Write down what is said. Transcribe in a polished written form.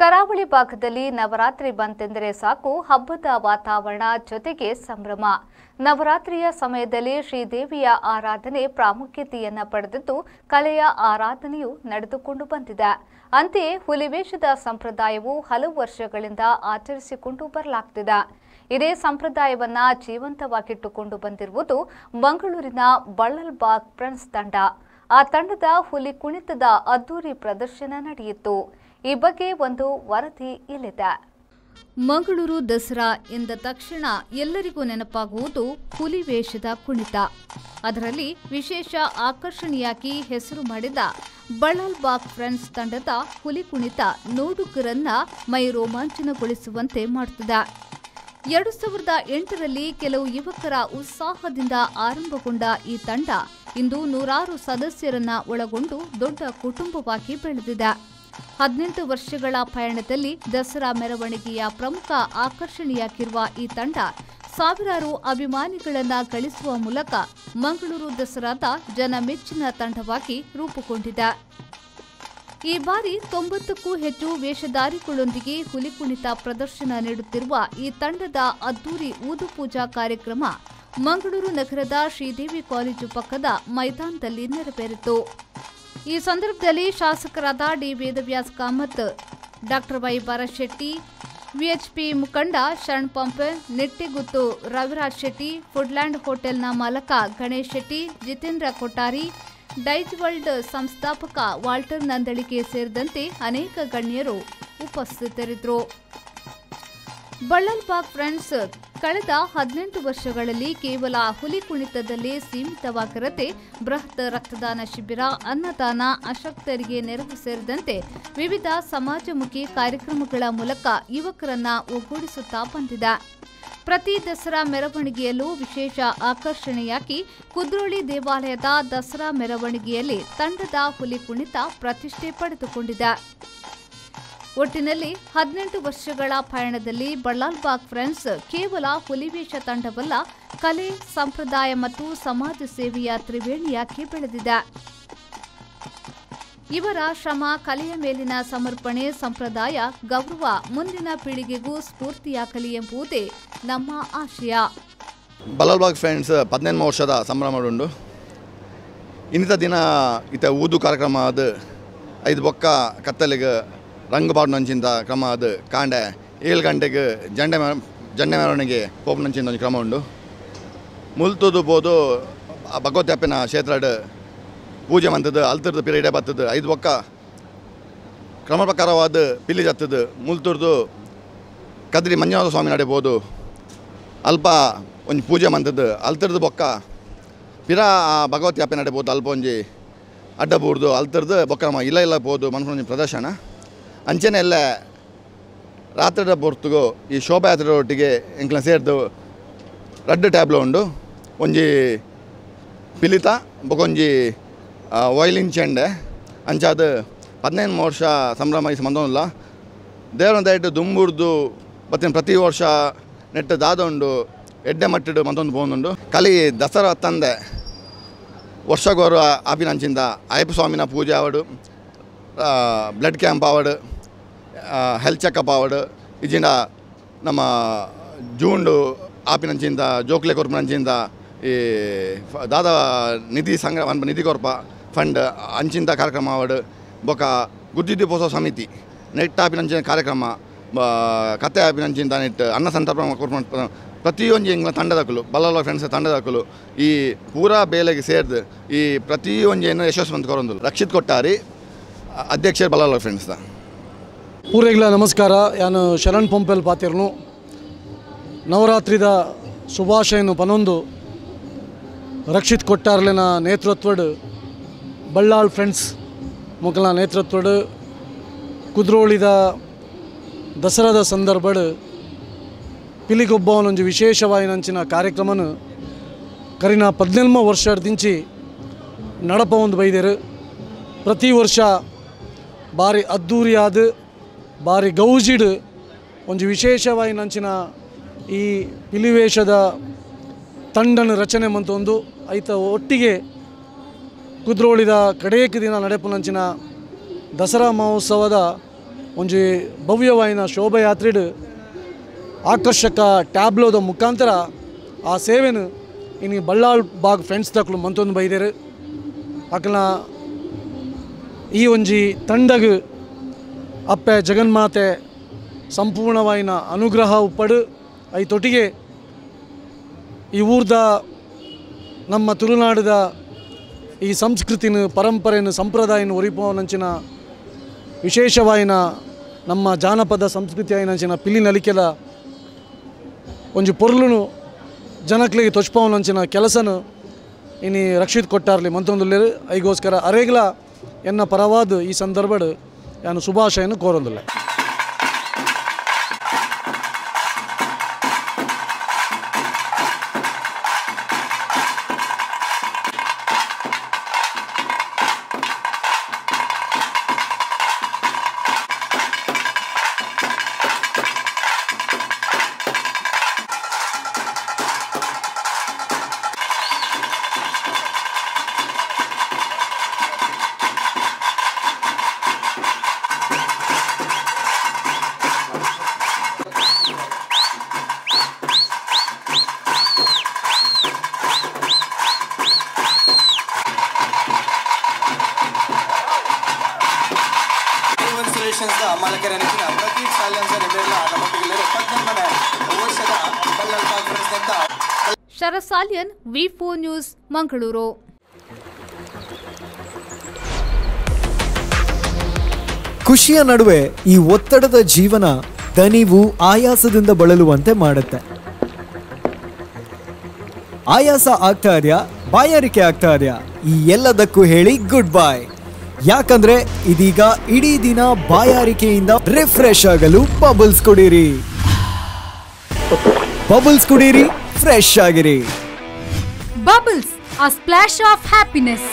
ಕರಾವಳಿ ಭಾಗದಲ್ಲಿ ನವರಾತ್ರಿ ಬಂತೆಂದರೆ ಸಾಕು ಹಬ್ಬದ ವಾತಾವರಣ ಜೊತೆಗೆ ಸಂಭ್ರಮ. ನವರಾತ್ರಿಯ ಸಮಯದಲ್ಲಿ ಶ್ರೀದೇವಿಯ ಆರಾಧನೆ ಪ್ರಾಮುಖ್ಯತೆಯನ್ನು ಪಡೆದಿದ್ದು ಕಲೆಯ ಆರಾಧನೆಯು ನಡೆದುಕೊಂಡು ಬಂದಿದೆ. ಅಂತೆಯೇ ಹುಲಿವೇಷದ ಸಂಪ್ರದಾಯವು ಹಲವು ವರ್ಷಗಳಿಂದ ಆಚರಿಸಿಕೊಂಡು ಬರಲಾಗುತ್ತಿದೆ. ಇದೇ ಸಂಪ್ರದಾಯವನ್ನು ಜೀವಂತವಾಗಿಟ್ಟುಕೊಂಡು ಬಂದಿರುವುದು ಮಂಗಳೂರಿನ ಬಳ್ಳಲ್ಬಾಗ್ ಫ್ರೆಂಡ್ಸ್ ತಂಡ. ಆ ತಂಡದ ಹುಲಿ ಕುಣಿತದ ಅದ್ದೂರಿ ಪ್ರದರ್ಶನ ನಡೆಯಿತು. ಈ ಬಗ್ಗೆ ಒಂದು ವರದಿ ಇಲ್ಲಿದೆ. ಮಂಗಳೂರು ದಸರಾ ಎಂದ ತಕ್ಷಣ ಎಲ್ಲರಿಗೂ ನೆನಪಾಗುವುದು ಹುಲಿ ವೇಷದ ಕುಣಿತ. ಅದರಲ್ಲಿ ವಿಶೇಷ ಆಕರ್ಷಣೆಯಾಗಿ ಹೆಸರು ಮಾಡಿದ ಬಳ್ಳಲ್ಬಾಗ್ ಫ್ರೆಂಡ್ಸ್ ತಂಡದ ಹುಲಿ ಕುಣಿತ ನೋಡುಗರನ್ನ ಮೈ ರೋಮಾಂಚನಗೊಳಿಸುವಂತೆ ಮಾಡುತ್ತಿದೆ. 2008ರಲ್ಲಿ ಕೆಲವು ಯುವಕರ ಉತ್ಸಾಹದಿಂದ ಆರಂಭಗೊಂಡ ಈ ತಂಡ ಇಂದು ನೂರಾರು ಸದಸ್ಯರನ್ನ ಒಳಗೊಂಡು ದೊಡ್ಡ ಕುಟುಂಬವಾಗಿ ಬೆಳೆದಿದೆ. 18 ವರ್ಷಗಳ ಪಯಣದಲ್ಲಿ ದಸರಾ ಮೆರವಣಿಗೆಯ ಪ್ರಮುಖ ಆಕರ್ಷಣೆಯಾಗಿರುವ ಈ ತಂಡ ಸಾವಿರಾರು ಅಭಿಮಾನಿಗಳನ್ನು ಗಳಿಸುವ ಮೂಲಕ ಮಂಗಳೂರು ದಸರಾದ ಜನಮೆಚ್ಚಿನ ತಂಡವಾಗಿ ರೂಪುಗೊಂಡಿದೆ. ಈ ಬಾರಿ 90ಕ್ಕೂ ಹೆಚ್ಚು ವೇಷಧಾರಿಗಳೊಂದಿಗೆ ಹುಲಿಕುಣಿತ ಪ್ರದರ್ಶನ ನೀಡುತ್ತಿರುವ ಈ ತಂಡದ ಅದ್ದೂರಿ ಊದುಪೂಜಾ ಕಾರ್ಯಕ್ರಮ ಮಂಗಳೂರು ನಗರದ ಶ್ರೀದೇವಿ ಕಾಲೇಜು ಪಕ್ಕದ ಮೈದಾನದಲ್ಲಿ ನೆರವೇರಿತು. ಈ ಸಂದರ್ಭದಲ್ಲಿ ಶಾಸಕರಾದ D Vedavyas Kamath, doctor Y Bharath Shetty, VHP ಮುಖಂಡ ಶರಣ್ ಪಂಪೆ, ನೆಟ್ಟಿಗುತ್ತು ರವಿರಾಜ್ ಶೆಟ್ಟಿ, ಫುಡ್ಲ್ಯಾಂಡ್ ಹೋಟೆಲ್ನ ಮಾಲಕ ಗಣೇಶ್ ಶೆಟ್ಟಿ, ಜಿತೇಂದ್ರ ಕೊಟ್ಟಾರಿ, ಡೈಜ್ ವರ್ಲ್ಡ್ ಸಂಸ್ಥಾಪಕ ವಾಲ್ಟರ್ ನಂದಳಿಕೆ ಸೇರಿದಂತೆ ಅನೇಕ ಗಣ್ಯರು ಉಪಸ್ಥಿತರಿದ್ದರು. ಬಳ್ಳಲ್ಬಾಗ್ ಫ್ರೆಂಡ್ಸ್ ಕಳೆದ 18 ವರ್ಷಗಳಲ್ಲಿ ಕೇವಲ ಹುಲಿ ಕುಣಿತದಲ್ಲಿ ಸೀಮಿತವಾಗಿರದೆ ಬೃಹತ್ ರಕ್ತದಾನ ಶಿಬಿರ, ಅನ್ನದಾನ, ಅಶಕ್ತರಿಗೆ ನೆರವು ಸೇರಿದಂತೆ ವಿವಿಧ ಸಮಾಜಮುಖಿ ಕಾರ್ಯಕ್ರಮಗಳ ಮೂಲಕ ಯುವಕರನ್ನ ಒಗ್ಗೂಡಿಸುತ್ತಾ ಬಂದಿದೆ. ಪ್ರತಿ ದಸರಾ ಮೆರವಣಿಗೆಯಲ್ಲೂ ವಿಶೇಷ ಆಕರ್ಷಣೆಯಾಗಿ ಕುದ್ರೋಳಿ ದೇವಾಲಯದ ದಸರಾ ಮೆರವಣಿಗೆಯಲ್ಲಿ ತಂಡದ ಹುಲಿ ಕುಣಿತ ಪ್ರತಿಷ್ಠೆ ಪಡೆದುಕೊಂಡಿದೆ. ಒಟ್ಟಿನಲ್ಲಿ 18 ವರ್ಷಗಳ ಪಯಣದಲ್ಲಿ ಬಳ್ಳಲ್ಬಾಗ್ ಫ್ರೆಂಡ್ಸ್ ಕೇವಲ ಹುಲಿವೇಷ ತಂಡವಲ್ಲ, ಕಲೆ, ಸಂಪ್ರದಾಯ ಮತ್ತು ಸಮಾಜ ಸೇವೆಯ ತ್ರಿವೇಣಿಯಾಗಿ ಬೆಳೆದಿದೆ. ಇವರ ಶ್ರಮ, ಕಲೆಯ ಮೇಲಿನ ಸಮರ್ಪಣೆ, ಸಂಪ್ರದಾಯ, ಗೌರವ ಮುಂದಿನ ಪೀಳಿಗೆಗೂ ಸ್ಫೂರ್ತಿಯಾಗಲಿ ಎಂಬುದೇ ನಮ್ಮ ಆಶಯ. ಬಳ್ಳಲ್ಬಾಗ್ ಫ್ರೆಂಡ್ಸ್ 18 ವರ್ಷದ ಸಂಭ್ರಮ ಉಂಡು. ಇನ್ನಿತ ದಿನ ಇತ ಊದು ಕಾರ್ಯಕ್ರಮ ಅದು 5 ಬೊಕ್ಕ ಕತ್ತಲಿಗೆ ರಂಗು ಪಾಡುನಂಚಿಂತ ಕ್ರಮ ಅದು ಕಾಂಡೆ 7 ಗಂಟೆಗೆ ಜಂಡೆ ಜಂಡೆ ಮೆರವಣಿಗೆ ಪೋಪುನಂಚಿಂತ ಒಂಜಿ ಕ್ರಮ ಉಂಡು. ಮುಲ್ತುದು ಪೋದು ಭಗವತ್ಯಪ್ಪನ ಕ್ಷೇತ್ರಡ್ ಪೂಜೆ ಮಂತದ್ದು ಅಲ್ತರ್ದು ಪಿರಿಯಡೆ ಬತ್ತದು 5 ಬೊಕ್ಕ ಕ್ರಮ ಪ್ರಕಾರವಾದ ಪಿಲ್ಲಿ ಜತ್ತದು ಮುಲ್ತುರ್ದು ಕದ್ರಿ ಮಂಜುನಾಥ ಸ್ವಾಮಿ ನಡೆಬೋದು ಅಲ್ಪ ಒಂಜಿ ಪೂಜೆ ಮಂತದ್ದು ಅಲ್ತರ್ದು ಬೊಕ್ಕ ಪಿರ ಭಗವತಿ ಅಪ್ಪೆ ನಡೆಬೋದು ಅಲ್ಪ ಒಂಜಿ ಅಡ್ಡ ಬೂರ್ದು ಅಲ್ತರ್ದು ಬೊಕ್ಕ ನಮ್ಮ ಇಲ್ಲ ಇಲ್ಲ ಪೋದು ಮನ್ಪುನ ಪ್ರದರ್ಶನ ಅಂಚನೆ ಎಲ್ಲ ರಾತ್ರಿದ ಪೊರ್ತುಗು ಈ ಶೋಭಾಯಾತ್ರೆ ಒಟ್ಟಿಗೆ ಎಂಕ್ಲ ಸೇರ್ದು ರಡ್ಡು ಟ್ಯಾಬ್ಲೋ ಉಂಡು. ಒಂಜಿ ಪಿಲಿತ ಬೊಕೊಂಜಿ ವಯಲಿನ್ ಚೆಂಡೆ ಅಂಚಾದ 15 ವರ್ಷ ಸಂಭ್ರಮ ಈ ಸಂಬಂಧ ದೇವರ ದಯಟ್ಟು ದುಂಬುರ್ದು ಬತ್ತಿನ ಪ್ರತಿ ವರ್ಷ ನೆಟ್ಟು ದಾದ ಉಂಡು ಎಡ್ಡೆ ಮಟ್ಟಿಡು ಮತ್ತೊಂದು ಪೋಂದುಂಡು. ಕಲಿ ದಸರಾ ತಂದೆ ವರ್ಷಗೋರು ಆಪಿನಂಚಿಂದ ಅಯ್ಯಪ್ಪ ಸ್ವಾಮಿನ ಪೂಜೆ ಆವಡು, ಬ್ಲಡ್ ಕ್ಯಾಂಪ್ ಆವಡು, ಹೆಲ್ತ್ ಚೆಕಪ್ ಆವಡು, ಇಜಿಂಡ ನಮ್ಮ ಜೂಂಡು ಆಪಿನಂಚಿಂದ ಜೋಕ್ಲೆ ಕೊರ್ಪನಂಚಿಂದ ಈ ದಾದ ನಿಧಿ ಸಂಗ್ರಹ ನಿಧಿ ಕೊರ್ಪ ಫಂಡ್ ಅಂಚಿಂತ ಕಾರ್ಯಕ್ರಮ ಆವಡು, ಬೊಕ ಗುಜ್ಜಿ ದೀಪೋತ್ಸವ ಸಮಿತಿ ನೆಟ್ ಆಪಿನಂಚಿನ ಕಾರ್ಯಕ್ರಮ, ಕತೆ ಆಪಿನಂಚಿಂತ ನೆಟ್ ಅನ್ನ ಸಂತರ್ಪಣ ಕೊರ್ಪ ಪ್ರತಿಯೊಂದು ಎಂಗ್ಲ ತಂಡದಕ್ಕಲು ಬಲ್ಲಲ್ಬಾಗ್ ಫ್ರೆಂಡ್ಸ್ ತಂಡದಕ್ಕಲು ಈ ಪೂರಾ ಬೇಲೆಗೆ ಸೇರಿದು ಈ ಪ್ರತಿಯೊಂಜೇನು ಯಶಸ್ವಂತ ಕೊರೊಂದು. ರಕ್ಷಿತ್ ಕೊಟ್ಟಾರಿ ಅಧ್ಯಕ್ಷರು ಬಲ್ಲಲ್ಬಾಗ್ ಫ್ರೆಂಡ್ಸ್. ಪೂರೆಗ್ಲ ನಮಸ್ಕಾರ. ಯಾನು ಶರಣ್ ಪಂಪೆಲ್ ಪಾತಿರ್ನು. ನವರಾತ್ರಿದ ಶುಭಾಶಯನು ಪನೊಂದು ರಕ್ಷಿತ್ ಕೊಟ್ಟಾರ್ಲೆನ ನೇತೃತ್ವಡ್ ಬಳ್ಳಾಳ್ ಫ್ರೆಂಡ್ಸ್ ಮೊಕಲ ನೇತೃತ್ವಡ್ ಕುದ್ರೋಳಿದ ದಸರಾದ ಸಂದರ್ಭಡ್ ಪಿಲಿಗೊಬ್ಬವನೊಂಜಿ ವಿಶೇಷವಾಯಿನಂಚಿನ ಕಾರ್ಯಕ್ರಮನ ಕರಿನ 18 ವರ್ಷದಿಂಚಿ ನಡಪ ಒಂದು ಬೈದೇರು. ಪ್ರತಿ ವರ್ಷ ಭಾರಿ ಅದ್ದೂರಿಯಾದ ಭಾರಿ ಗೌಜಿಡ್ ಒಂಜಿ ವಿಶೇಷವಾಯಿನಂಚಿನ ಈ ಪಿಲಿವೇಷದ ತಂಡನ ರಚನೆ ಮಂತೊಂದು ಐತ ಒಟ್ಟಿಗೆ ಕುದ್ರೋಳಿದ ಕಡೇಕ ದಿನ ನಡೆಪುನಂಚಿನ ದಸರಾ ಮಹೋತ್ಸವದ ಒಂಜಿ ಭವ್ಯವಾಯಿನ ಶೋಭಾಯಾತ್ರೆಡ್ ಆಕರ್ಷಕ ಟ್ಯಾಬ್ಲೋದ ಮುಖಾಂತರ ಆ ಸೇವೆನು ಇನಿ ಬಲ್ಲಾಳ್ ಬಾಗ್ ಫ್ರೆಂಡ್ಸ್ ತಕ್ಕಲು ಮಂತೊಂದು ಬೈದೇರು. ಅಕಲ್ನ ಈ ಒಂಜಿ ತಂಡಗ್ ಅಪ್ಪೆ ಜಗನ್ಮಾತೆ ಸಂಪೂರ್ಣವಾಯಿನ ಅನುಗ್ರಹ ಉಪ್ಪಡು I ತೊಟ್ಟಿಗೆ ಈ ಊರ್ದ ನಮ್ಮ ತುಳುನಾಡದ ಈ ಸಂಸ್ಕೃತಿನ ಪರಂಪರೆಯನ್ನು ಸಂಪ್ರದಾಯನ ಒರಿಪೋನಂಚಿನ ವಿಶೇಷವಾಯಿನ ನಮ್ಮ ಜಾನಪದ ಸಂಸ್ಕೃತಿ ಆಯಿನಂಚಿನ ಪಿಲಿ ನಲಿಕೆದ ಒಂಜಿ ಪೊರ್ಲುನು ಜನಕ್ಲಿಗೆ ತೊಚ್ಪವನಂಚಿನ ಕೆಲಸನು ಇನಿ ರಕ್ಷಿತ್ ಕೊಟ್ಟಾರ್ಲಿ ಮಂತೊಂದುಲ್ಲೇರು. ಐಗೋಸ್ಕರ ಅರೇಗ್ಲ ಎನ್ನ ಪರವಾದ ಈ ಸಂದರ್ಭಡ್ ನಾನು ಶುಭಾಶಯನ್ನು ಕೋರೊಂದುಲ್ಲೆ. Sharath Salian, V4 news, Mangaluru. ಖುಷಿಯ ನಡುವೆ ಈ ಒತ್ತಡದ ಜೀವನ ದನಿವು ಆಯಾಸದಿಂದ ಬಳಲುವಂತೆ ಮಾಡುತ್ತೆ. ಆಯಾಸ ಆಗ್ತಾ ಇದೆಯಾ, ಬಾಯಾರಿಕೆ ಆಗ್ತಾ ಇದೆಯಾ? ಈ ಎಲ್ಲದಕ್ಕೂ ಹೇಳಿ ಗುಡ್ ಬೈ. ಯಾಕಂದ್ರೆ ಇದೀಗ ಇಡೀ ದಿನ ಬಾಯಾರಿಕೆಯಿಂದ ರಿಫ್ರೆಶ್ ಆಗಲು ಬಬಲ್ಸ್ ಕುಡೀರಿ. ಬಬಲ್ಸ್ ಕುಡೀರಿ, ಫ್ರೆಶ್ ಆಗಿರಿ. Bubbles, a splash of happiness.